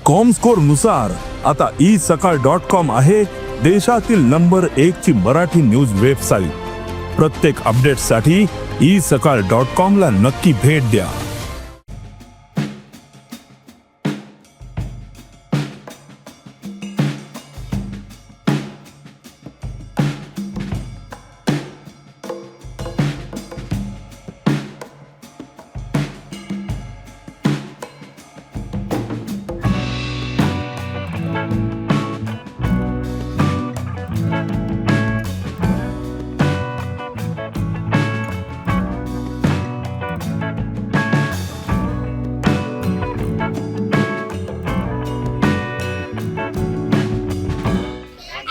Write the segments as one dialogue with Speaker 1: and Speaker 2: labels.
Speaker 1: Comscore नुसार आता E सकाळ डॉट कॉम आहे देशातील नंबर एक ची मराठी न्यूज वेबसाईट. प्रत्येक अपडेटसाठी ई सकाळ डॉट कॉम ला नक्की भेट द्या.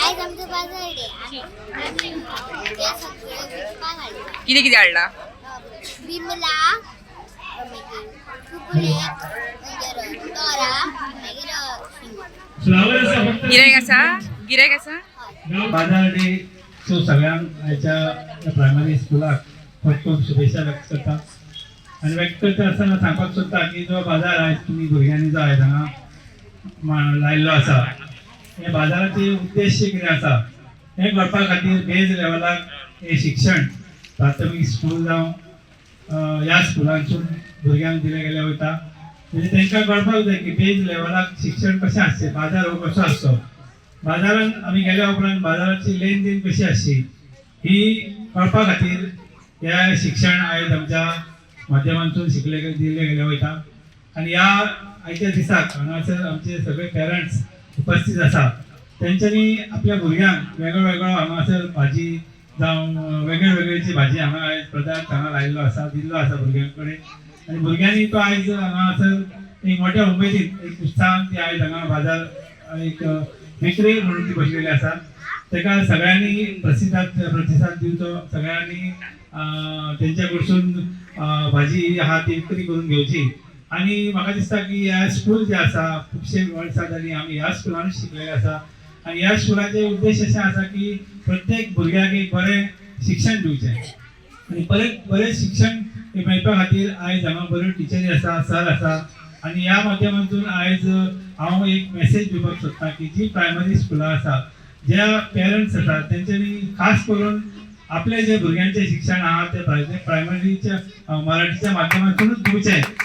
Speaker 2: आयज आमचो बाजार डे. आमी ते सगळे विकपाक हाडला.
Speaker 3: कितें कितें हाडला?
Speaker 2: बिमला, मागीर कुकुले, मागीर तोरा, मागीर शिंगो.
Speaker 3: गिरायक आसा? गिरायक आसा?
Speaker 4: बाजार डे. सो सगळ्यांक आयच्या प्रायमरी स्कुलाक खूब खूब शुभेच्छा व्यक्त करता आनी व्यक्त करता आसतना सांगपाक सोदता की जो बाजार आयज तुमी भुरग्यांनी जो आयज हांगा लायिल्लो आसा, हे बाजाराचे उद्देश कितें आसा हें कळपा खातीर बेज लेवलाक हें शिक्षण प्राथमीक स्कूल जावं ह्या स्कुलांतसून भुरग्यांक दिलें गेलें वयता. म्हणजे तांकां कळपाक जाय की बेज लेवलाक शिक्षण कशें आसचें, बाजार हो कसो आसचो, बाजारात आमी गेल्या उपरांत बाजाराची लेन then कशी आसची ही कळपा खातीर हे शिक्षण आयज आमच्या माध्यमांतून शिकले दिले गेले वयता. आनी ह्या आयच्या दिसाक हांगासर आमचे सगळे पेरंट्स उपस्थित आसा. तेंच्यांनी आपल्या भुरग्यांक वेगळो वेगळो हांगासर भाजी जावं वेगळे वेगळेची भाजी हांगा आयज पदार्थ हांगा लायिल्लो आसा, दिल्लो आसा भुरग्यां कडेन. आनी भुरग्यांनी तो आयज हांगासर एक मोठ्या उमेदीन, एक उत्साहान ती आयज हांगा बाजार एक विक्री म्हणून ती बसलेली आसा. ताका सगळ्यांनी प्रतिसाद प्रतिसाद दिवचो. सगळ्यांनी तेंच्या कडसून भाजी आहा ती विक्री करून घेवची. आनी म्हाका दिसता की ह्या स्कूल जे आसा, खुबशे वर्सां जाली आमी ह्या स्कुलानूच शिकलेले आसा. आनी ह्या स्कुलाचे उद्देश अशें आसा की प्रत्येक भुरग्याक एक बरें शिक्षण दिवचें आनी बरें बरें शिक्षण मेळपा खातीर आयज हांगा बऱ्यो टिचरी आसा, सर आसा. आनी ह्या माध्यमांतून आयज हांव एक मेसेज दिवपाक सोदतां की जी प्रायमरी स्कुलां आसा, ज्या पेरंट्स आसा, तेंच्यांनी खास करून आपले जे भुरग्यांचें शिक्षण आहा तें प्रायमरीच्या मराठीच्या माध्यमातूनच दिवचें.